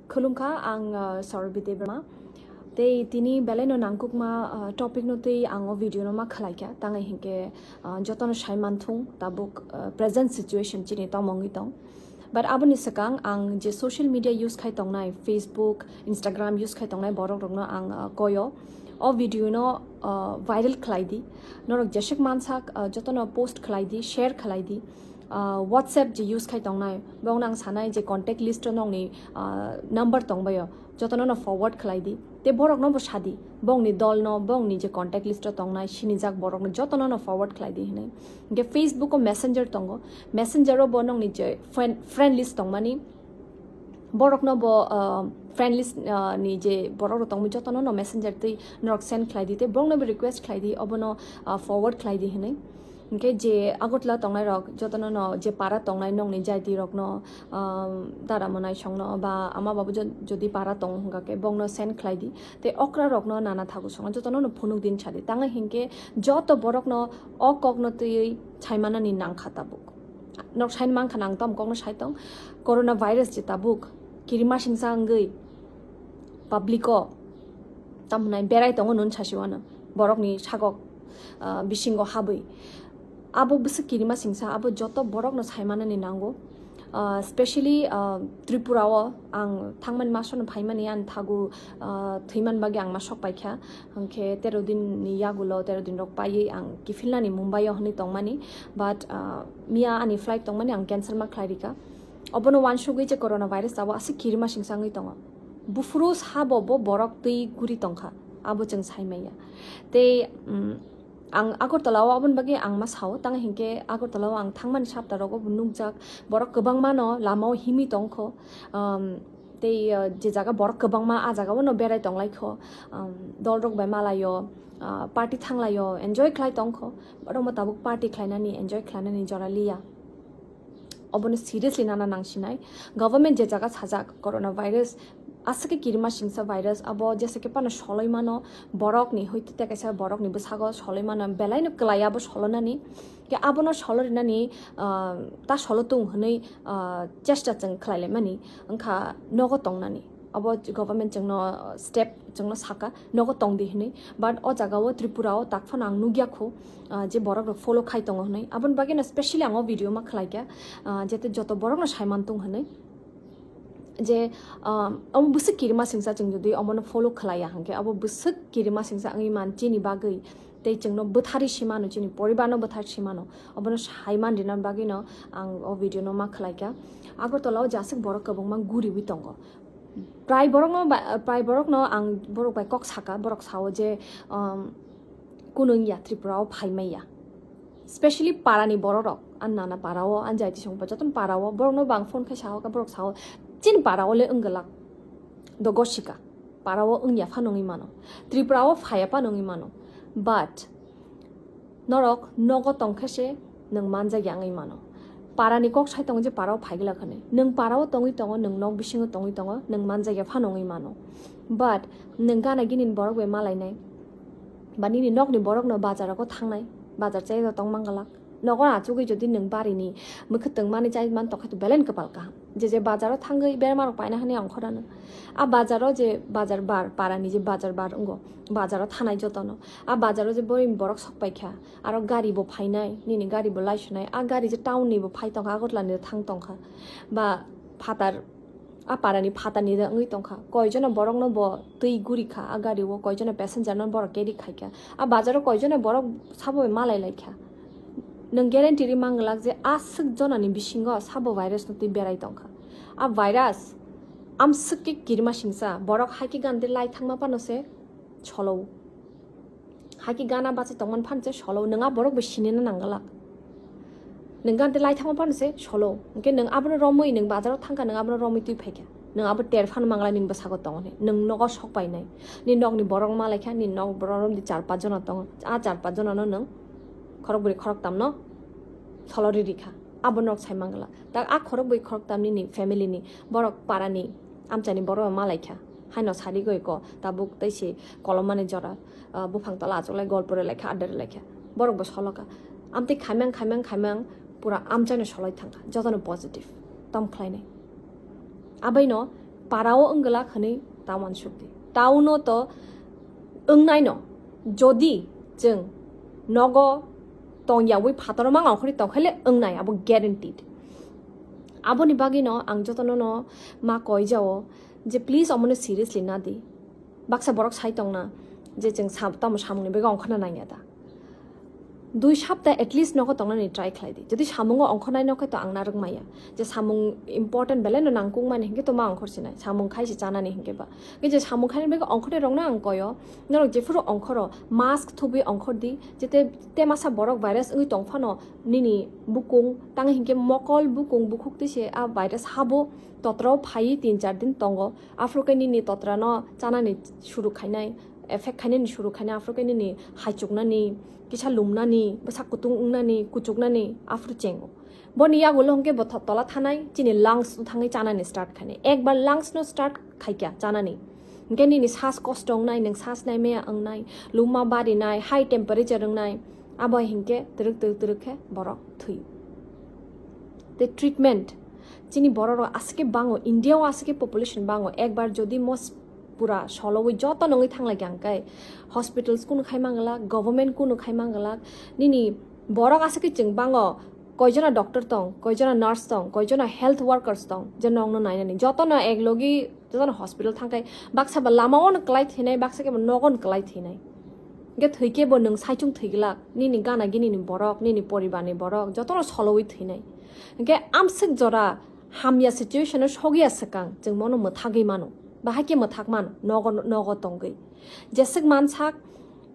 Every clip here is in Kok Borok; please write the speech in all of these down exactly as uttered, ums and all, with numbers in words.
Khulumkha, ang, uh, Saurabhi Debbarma. Tei tini belaino nangkukma, uh, topic no tei ang o video no ma khlai kha. Tang hinkhe, uh, jotono sai manthung tabuk, uh, present situation chini tongmungwi tong. But aboni swkang ang je social media use khai tongnai, Facebook, Instagram use khai tongnai borok rokno ang, uh, koyo. O video no, uh, viral khlai di. Norok jesek mansak, uh, jotono post khlai di, share khlai di. Uh, WhatsApp je use khai tongnai, bongno ang sanai je contact list o nongni, uh, number tongbaio, jotono no forward khlai di. Te borokno bo sadi, bongni dolno, bongni je contact list o tongnai, sinijak borokno jotono no forward khlai di hinwi. Hinkhe Facebook o Messenger tongo, Messenger o bo nongni je friend, friend list tongmani, borokno bo, uh, friend list, uh, ni je borok rok tongmani jotono no Messenger twi norok send khlai di, te borokno bo request khlai di, obono, uh, forward khlai di hinwi. Hinkhe je Agartala tongnai rok jotono no, je para tongnai nongni jaiti rokno, um, dara mwnai songno ba ama babu jo-, jodi para tongo hwnka khe bongno send khlai di. Tei okra rokno nana thagu songo jotono no phunuk din sadi. Tang hinkhe joto borokno o kokno twiwi saimanani nangkha tabuk. Nok sain mankha nang tom kokno sai tong. Corona virus je tabuk kirima singsa wngwi public o tamhnai berai tongo nun sasiwano borokni sagok, ah, bisingo habwi. Abo bwswk kirima singsa, abo joto borokno saimanani nango. Ah, specially, ah, Tripura o ang thangmani masono phaimani ani thagu, ah, thwiman bagwi ang ma sok paikha. Hinkhe tero din ni yagulo, tero din rok paiwi ang kiphilnani Mumbai o hinwi tongmani. But, ah, miya ani flight tongmani ang cancel ma khlai rika. Obono wansugwi je corona virus abo aswk kirima singsa wngwi tongo. Buphuru sabo bo borok twi guri tongkha, abo chwng sai manya. Tei, mm, ang Agartala o aboni bagwi ang ma sao, tang hinkhe Agartala o ang thangmani sapta rogo bo nukjak, borok kwbangma no lama o himwi tongkho. Um, tei, uh, je jaga borok kwbangma, a jaga o no berai tonglaikho, um, dol rok bai malaio, uh, party thanglaio, enjoy khlai tongkho. Borok mo tabuk party khlainani, enjoy khlainani jora liya. Obono seriously nana nangsinai. Government je jaga sajak corona virus, aswk khe kirima singsa virus, abo jesa khe phano soloi mano, borokni hoite tei kaisa borokni bwsago soloi mano, belaino kwlai abo solonani. Khe abono solo rinani, ah, ta solo tung hwnwi, ah, chesta chwng khlai laimani, wngkha nogo tongnani. Abo government chwngno, ah, step chwngno saka, nogo tongdi hwnwi. But o jaga o Tripura o tak phano ang nukya kho, ah, je borok rok follow khai tongo hwnwi. Aboni bagwi no specially ang o video ma khlai kha, ah, jete joto borok no sai man tung hwnwi. Je, ah, omo bwswk kirima singsa chwng jodi omono follow khlaiya hwnkhe abo bwswk kirima singsa wngwi man chini bagwi. Tei chwngno bwtharwi simano, chini poribarno bwtharwi simano. Obono sai man rinani bagwino ang o video no ma khlai kha. Agartala o jaswk borok kwbangma guriwi tongo. Prai borokno ba, prai borokno ang borok bai kok saka, borok sao je, um, kunung ya Tripura o phai maya. Specially parani borok rok, an nana para o, an jaiti songpa joton para o, borokno bang phone khai sao, borok sao, chini para o le wngwlak. Dogo sika, para o wngya phano wngwi mano. Tripura o phaya phano wngwi mano. But norok nogo tongkhe se nwng manjakya wngwi mano. Parani kok sai tongo je para o phaigwlak hwnwi. Nwng para o tongwi tongo, nwng nok bisingo tongwi tongo, nwng manjakya phano wngwi mano. But nwng gana gini borok bai malainai. Ba nini nokni borokno bazar rogo thangnai, bazar chaya tong mangalak. Nogo achugwi jodi nwng barini mwkhwtwng mani chai man tongkhe to belai kwpal kaham. Je je bazaro thangwi berma rok paina hwnwi ongkhorano. A bazaro je bazar bar, parani je bazar bar wngo, bazaro thanai jotono. A bazaro je boring borok sok paikha, aro gari bo phainai, nini gari bo laisunai, a gari je town ni bo phai tongkha, Agartala ni thang tongkha. Ba phatar, a parani phatarni da wngwi tongkha. Koijono borokno bo twi gurikha a gari o, koijono passenger no borok carry khaikha. A bazaro koijono borok sabo bai malai laikha. Nwng guarantee ri manglak je aswk jonani bisingo sabo virus no twi berai tongkha. A virus amswk khe kirima singsa, borok hai khe gante lai thangma phano se solo. Haki gana bachai tongmani phano se solo, nwng a borok bai sinina nangwlak. Nwng gante lai thangma phano se solo. Hwnkhe nwng abono romwi nwng bazaro thangkha, nwng abono romwi twi phaikha. Nwng abo ter phano manglai nini bwsago tongo hwnwi. Nwng nogo sok painai. Nini nokni borok malaikha, nini nok borok romdi char panch jona tongo. A char panch jonano nwng khorok bwrwi khorok tamno solo ririkha. Abo nok sai manglak. Tak a khorok bwrwi khorok tamni ni family ni borok parani amchaini borok malaikha. Haino sadi goi ko tabuk tei se kolomani jora, ah, buphang tola achuklai golpo relaikha, adda relaikha. Borok bo soloka. Amtwi khaimang, khaimang, khaimang pura amchaino soloi thangkha. Jotono positive. Tom khlainai. Abaino Parao wngwlak hwnwi ta uansukdi. Tauno to wngnaino, jodi chwng nogo tongyawi phataro mang ongkhorwi tongkhaile wngnai, abo guaranteed. Aboni bagwino ang jotono no ma koijao je please omono seriously nadi. Baksa borok sai tongna je chwng sam-, tamo samungni bagwi ongkhorna nangya da. Dui sapta at least nogo tongnani try khlai di. Jodi samungo ongkhornai nokhe to ang narwk maya. Je samung important belai no nangkukmani hinkhe to ma ongkhor sinai. Samung khai se chanani hinkhe ba. Hinkhe je samung khainani bagwi ongkhornai rokno ang koyo. Norok jephuru ongkhoro, mask thubwi ongkhor di. Jete te masa borok virus wngwi tong phano nini bukung, tang hinkhe mokol, bukung, bukhuk twi se a virus habo, totrao phaiwi tin char din tongo. Aphuru khe nini totrano chanani suru khainai, effect khainani suru khainai, aphuru khe nini haichuknani, kisa lumnani, bwsak kutung wngnani, kuchuknani, aphuru chengo. Boni yagulo hwnkhe bo tho-, tola thanai, chini lungs no thangwi chanani start khainai. Ekbar lungs no start khaikya chanani, hinkhe nini sas kosto wngnai, nwng sas nai maya wngnai, luma barinai, high temperature wngnai, abo hinkhe twrwk twrwk twrwk khe borok thwi. Tei treatment, chini borok rok aswk khe bango, India o aswk khe population bango, ekbar jodi mos-, pura solowi joto nongwi thanglai khe ang kai hospitals kunu khai manglak, government kunu khai manglak, nini borok aswk khe chwng bango, koijona doctor tong, koijona nurse tong, koijona health workers tong, je nongno nainani, jotono ek logi jotono hospital thangkhai, baksa ba lama ono kwlai thinai, baksa khe bo nogo no kwlai thinai. Hwnkhe thwikhe bo nwng saichung thwiglak, nini gana gini ni borok, nini poribar ni borok, jotono solowi thinai. Hwnkhe amswk jora hamya situation o sogya swkang, chwng mono mwthagwi mano, bahai khe mwthak mano, nogo, nogo tongwi. Jeswk mansak,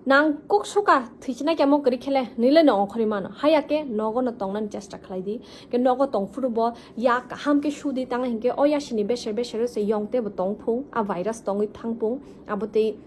nang kuk suka thwichina kemo kwrwi khele, nile no ongkhorwi mano, haya khe nogo no tongnani chesta khlai di. Khe nogo tongphuru bo yak kaham khe sudi, tang hinkhe o yasini beser beser se yong tebo tongphung, a virus tongwi thangphung, abo tei,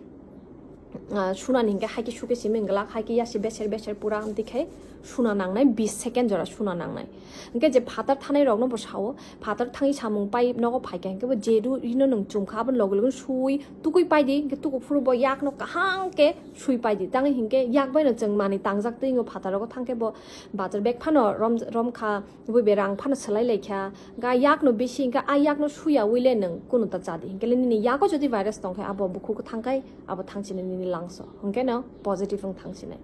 ah, sunani hinkhe hai khe sukhe simi glak, hai khe yasi beser beser pura amtwi khe suna nangnai, bis second jora suna nangnai. Hinkhe je phatar thanai rokno bo sao, phatar thangwi samung pai nogo phaikha hinkhe bo je ru rino nwng chumkha, aboni loge loge sui tukui paidi, hinkhe tukuphuru bo yakno kaham khe sui paidi. Tangwi hinkhe yak baino chwng manwi tangjak twi wngo, phatar rogo thangkhe bo bazar bag phano rom, romkha, bui berang phano swlai laikha, ga yakno bisi hinkhe a yakno suya wile nwng kunu ta chadi. Hinkhe nini yago jodi virus tongkhe abo bukhuk thangkhai, abo thangsinai nini langso, hinkhe no positive wng thangsinai.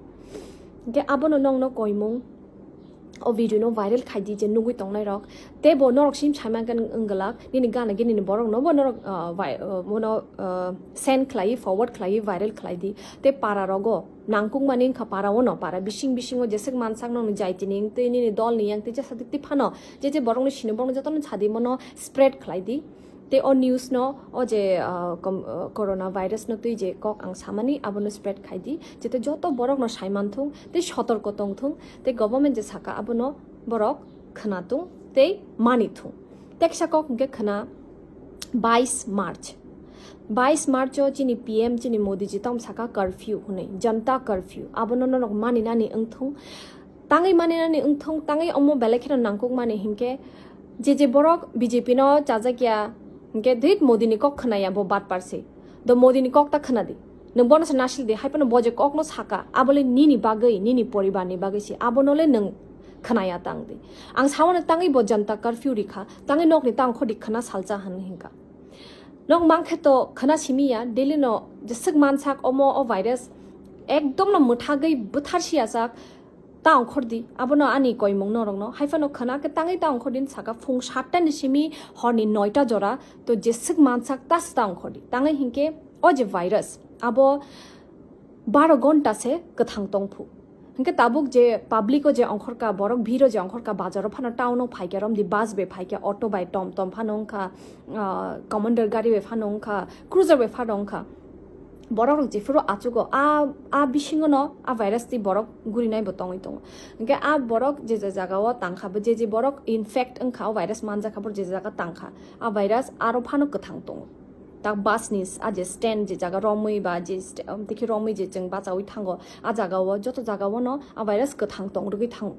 Hinkhe abono nongno koimung, o video no viral khai di je nugui tongnai rok, tei bo norok sim saimang khe wng glak, nini gana gini ni borok no bo norok, ah, vai-, ah, bono, ah, send khlai, forward khlai, viral khlai di, tei para rogo nangkuk mani wngkha, para ono, para bising bisingo jeswk mansak no jai tini wng twi nini dol ni yang twi jesa twi phano je je borok no sini borok no joto no sadi mono spread khlai di. Tei o news no, o je, ah, kom-, ah, corona virus no twi je kok ang samani, abono spread khai di, jete joto borok no sai manthung, tei sotorko tongthung, tei government je saka abono borok khwnathung tei manithung. Teksa kok hwnkhe khwna bais March. Bais March o chini P M chini Modi ji tamo saka curfew hwnwi, Janata curfew, abono norok maninani wngthung. Tangwi maninani wngthung, tangwi omo belai kheno nangkukmani hinkhe je je borok B J P no chajakya hinkhe dhit Modi ni kok khwnaya bo bad parsi. Do Modi ni kok ta khwnadi. Nwng bono se nasil di, hai phano bo je kok no saka, abole nini bagwi, nini poribar ni bagwi si, abono le nwng khwnaya tang di. Ang sao no tangwi bo Janata curfew rikha, tangwi nok ni tang khodi khwna salcha hwn hinkha. Nok mankhe to khwna simi ya, daily no jeswk mansak omo o virus ekdom no mwthagwi bwthar siya sak, ta ongkhor di, abono ani koimung norokno. Hai phano khwna khe tangwi ta ongkhor din saka phung satta ni simi horni noita jora, to jeswk mansak ta se ta ongkhor di. Tangwi hinkhe o je virus, abo baro gonta se kwthang tongphu. Hinkhe tabuk je public o je ongkhorka, borok bhiro je ongkhorka, bazaro phano town o phaikhe romdi bus bai phaikhe, auto bai tom tom phano wngkha, ah, commander gari bai phano wngkha, cruiser bai phano wngkha. Borok rok jephuru achugo, a, a bisingo no a virus twi borok gurinai bo tongwi tongo. Hinkhe a borok je je jaga o tangkha, bo je je borok infect wngkha, o virus manjakha, bo je je jaga tangkha, a virus aro phano kwthang tongo. Tak bus ni s-, a je stand je jaga romwi ba je st-, um, tei khe romwi je chwng bachaui thango, a jaga o joto jaga o no a virus kwthang tong rwgwi thango.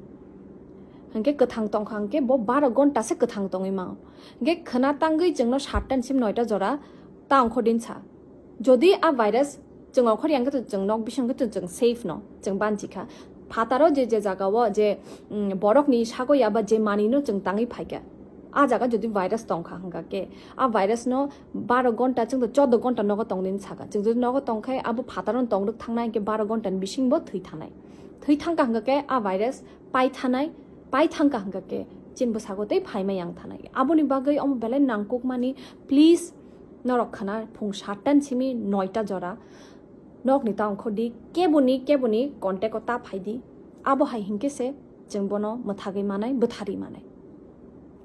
Hinkhe kwthang tongkha hinkhe bo baro gonta se kwthang tongwi mano. Hinkhe khwna tangwi chwngno satta ni sim noita jora ta ongkhor din sa. Jodi a virus chwng ongkhor yang khe to chwng nok bising khe to chwng safe no, chwng banchi kha. Phataro je je jaga o je, mm, borok ni sago ya ba je manwi no chwng tangwi phaikha, A jaga jodi virus tongkha hwnkha khe, a virus no baro gonta chwng to chodo gonta nogo tongdi hinwi sakha. Chwng jodi nogo tongkhai abo phataro tongdok thangnai hwnkhe baro gonta ni bising bo thwi thanai. Thwi thangkha hwnkha khe a virus pai thanai, pai thangkha hwnkha khe chini bwsago tei phaima yang thanai. Aboni bagwi omo belai nangkukmani, please, norok khana phung sattan simi noita jora nokni ta ongkhordi, keboni, keboni contact o ta phaidi. Abo hai hinkhe se chwng bono mwthagwi manai, bwtharwi manai.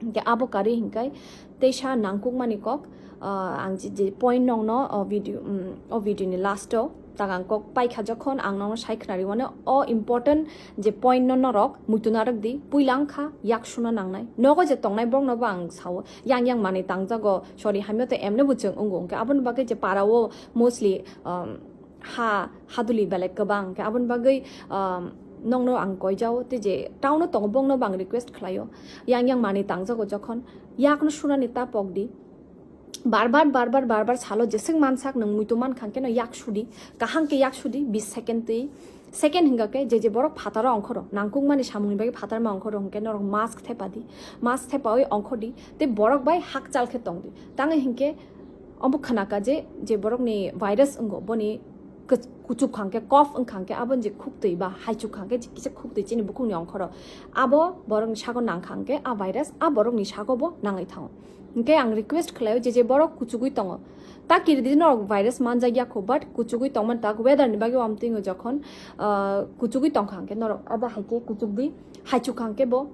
Hinkhe abo karwi hinkai teisa nangkukmani kok, ah, ang je, je point nokno o video, mm, o video ni last o tagang kok paikha jokhon ang nokno sai khwnari wano o important je point no norok muitu narwk di, puila wngkha yak suna nangnai. Nogo je tongnai borok no bo ang sao, yang yang manwi tangjago, sorry, hamya to emne bo chwng wngo, hinkhe aboni bagwi je para o mostly, um, ha, haduli belai kwbang, hinkhe aboni bagwi, um, nokno ang koijao, tei je town o tongo bongno bo ang request khlaio, yang yang manwi tangjago jokhon, yakno sunani ta pokdi, bar bar, bar bar, bar bar salo jeswk mansak nwng muitu mankha hwnkhe no yak sudi, kaham khe yak sudi, bis second twi, second hwnkha khe je je borok phataro ongkhoro, nangkukmani samungni bagwi phatarma ongkhoro hwnkhe norok mask thepadi, mask thepawi ongkhordi, tei borok bai hakchal khe tongdi, tangwi hinkhe omo khwnaka je, je borokni virus wngo, boni kw-, kuchuk khangkhe, cough wngkha hwnkhe, aboni je khuktwi ba haichuk khangkhe, je kisa khuktwi chini bukhukni ongkhoro, abo borokni sago nangkha hwnkhe, a virus a borokni sago bo nangwi thango. Hinkhe ang request khlaio, je je borok kuchugwi tongo, ta kiridi norok virus manjakya kho, but kuchugwi tongmani tak weather ni bagwi amtwingo jokhon, ah, kuchugwi tongkha hwnkhe norok abo hai khe kuchukdi, haichuk khangkhe bo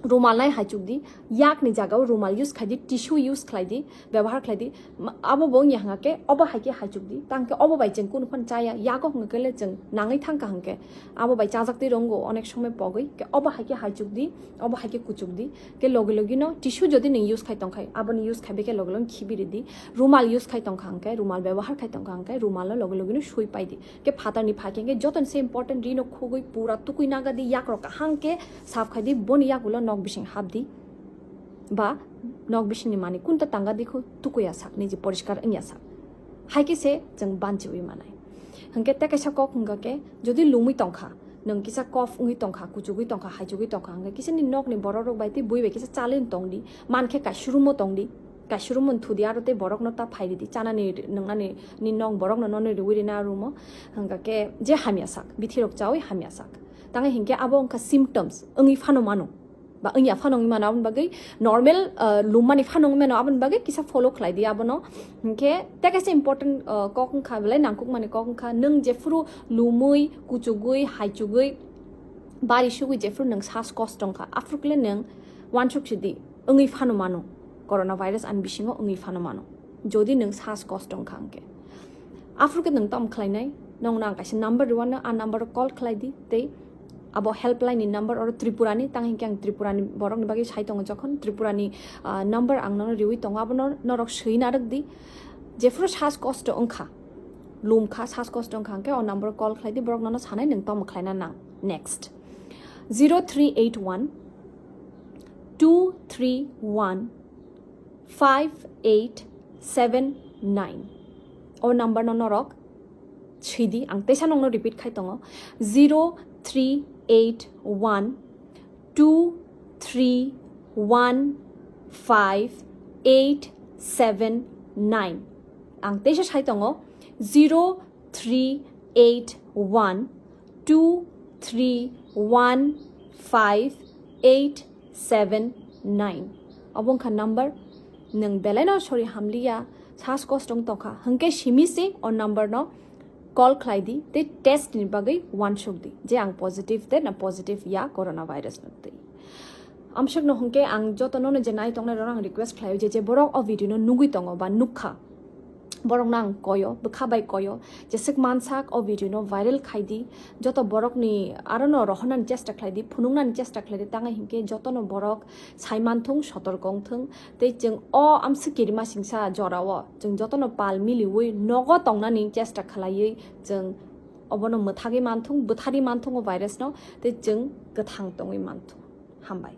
rumal nai haichukdi, yakni jagao rumal use khaidi, tissue use khlaidi, byabohar khlaidi, ma-, abo bo wngya hwnkha khe, obo hai khe haichukdi, tang khe obo bai chwng kunu phano chaya, yago hwnkha khe le chwng nangwi thangkha hwnkhe, abo bai chajak twi rongo onek somoi pogwi, khe obo hai khe haichukdi, obo hai khe kuchukdi, khe logi logi no tissue jodi nwng use khai tongkhai, aboni use khai bai khe logi logi khibi ridi, rumal use khai tongkha hwnkhe, rumal byabohar khai tongkha hwnkhe, rumal no logi logi no sui paidi, khe phatarni phai khe, khe joto ni se important rino khugwi pura tukui nagadi, yakrok kaham khe sap khaidi, boni yagulo nok bising hapdi. Ba nok bisingni manwi kunta tanga dikhu tukuya sak, niji poriskar wngya sak. Hai khe se chwng banchiwi manai. Hwnkhe tei kaisa kok hwnkha khe, jodi lumwi tongkha, nwng kisa cough wngwi tongkha, kuchugwi tongkha, haichugwi tongkha, hwnkhe kisa ni nokni borok rok bai tei bui bai kisa chalwi tongdi, mankhe kaisurumo tongdi, kaisurumo thudi aro tei borokno ta phairidi, chanani, nwngnani, ni nok borokno nono riwi rina rumo, hwnkha khe je hamya sak, bithi rok chawi hamya sak. Tangwi hinkhe abo wngkha symptoms, wngwi phano mano. Ba wngya phano wngwi mano, aboni bagwi normal, ah, lummani phano wngwi mano, aboni bagwi kisa follow khlai di abono. Hinkhe tei kaisa important, ah, kok wngkha, belai nangkukmani kok wngkha, nwng jephuru lumwi, kuchugwi, haichugwi, bari sugwi jephuru nwng sas kosto wngkha, aphuru kle nwng uansuk sidi, wngwi phano mano, coronavirus ani bisingo wngwi phano mano, jodi nwng sas kosto wngkha hwnkhe. Aphuru khe nwng tamo khlainai, nokno ang kaisa number rwano, a number o call khlai di, tei abo helpline ni number oro Tripura ni, tang hinkhe ang Tripura ni borok ni bagwi sai tongo, jokhon Tripura ni, ah, number ang nono riwi tongo, abono norok swi narwk di. Jephuru sas kosto wngkha, lumkha, sas kosto wngkha hwnkhe o number o call khlai di, borok nono sanai nwng tamo khlaina nang. Next, zero three eight one two three one five eight seven nine. O number no norok sidi, ang teisa nokno repeat khai tongo, zero three eight one two three one five eight seven nine. Ang teisa sai tongo, zero three eight one two three one five eight seven nine. Obo wngkha number. Nwng belaino sori hamliya, sas kosto wng tongkha hwnkhe simi se o number no call khlai di tei test ni bagwi uansuk di je ang positive de na positive ya coronavirus no twi. Amswkno hwnkhe ang joto nono je nai tongnai rokno ang request khlaio je, je borok o video no nugwi tongo ba nukha, borokno ang koyo, bwkha bai koyo, jeswk mansak o video no viral khai di, joto borokni arono rohornani chesta khlai di, phunuknani chesta khlai di, tangwi hinkhe jotono borok sai manthung, sotorko wngthung, tei chwng o amswk kirima singsa jorao chwng jotono pal miliwi nogo tongnani chesta khlaiwi chwng obono mwthagwi manthung, bwtharwi manthung o virus no, tei chwng kwthang tongwi manthung. Hambai.